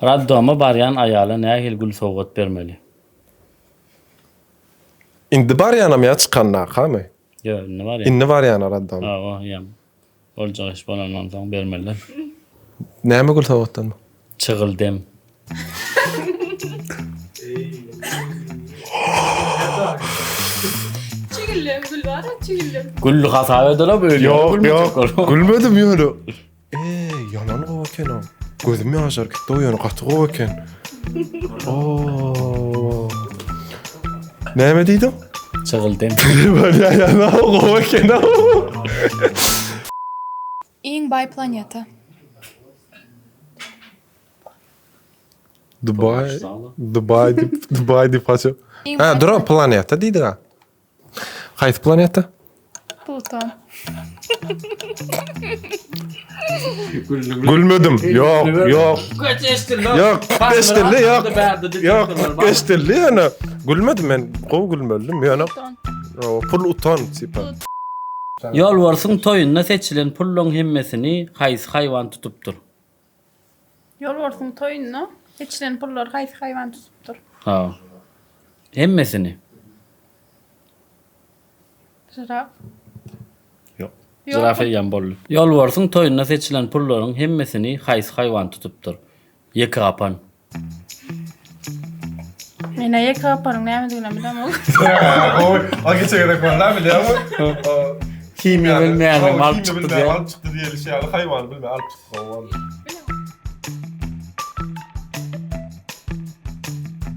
Raddoma barýan aýala nähili gül sowgat bermeli? Indi barýanam ýa çykandakamy? Ýok, indi barýan. Indi barýana raddoma. Hawa, ýa boljak iş bolandan soň bermeliler. Näme gül sowgatdan? Çygyl dem. Çigildem gül bar, çigildem. Gülli hasap edilen öyle. Ýok, ýok. Gülmedim ýöne. Eee, ýaman gowy eken o. Gözüm ýaşar gitdi o ýöne gaty gowy eken. Oo. Näme diýdiň? Çygyl dem. Bolýa ýa gowy eken o. Iň baý planeta. Dubai, Dubai diýip, Dubai diýip gaçyp. Iň Ha, baý dur, planeta diýdik ha. Haýsy planeta? Pluton. Gülmedim. Ýok, ýok. Ýok, eşdildi, ýok. Ýok, eşdildi ýöne. Gülmedim men, gowy gülmelidim ýöne. Pul utan tipa. Ýolbarsyň toýunda seçilen pullaň hemmesini haýsy haýwan tutupdyr? Ýolbarsyň toýunda seçilen pullary haýsy haýwan tutupdyr? Ha. Hemmesini. Žiraf. Ýok. Žiraf eýýäm boldy. Ýolbarsyň toýunda seçilen pullaryň hemmesini haýsy haýwan tutupdyr? Ýekegapan. Men-ä ýekegapanyň nämediginem bilemok. Gowy. A geçen gezek walla bilýäňmi? Himiýa bilmeýänem alyp çykdy diýýär. Alyp çykdy diýilişi ýaly haýwany bilmän alyp çykdy. Gowy boldy.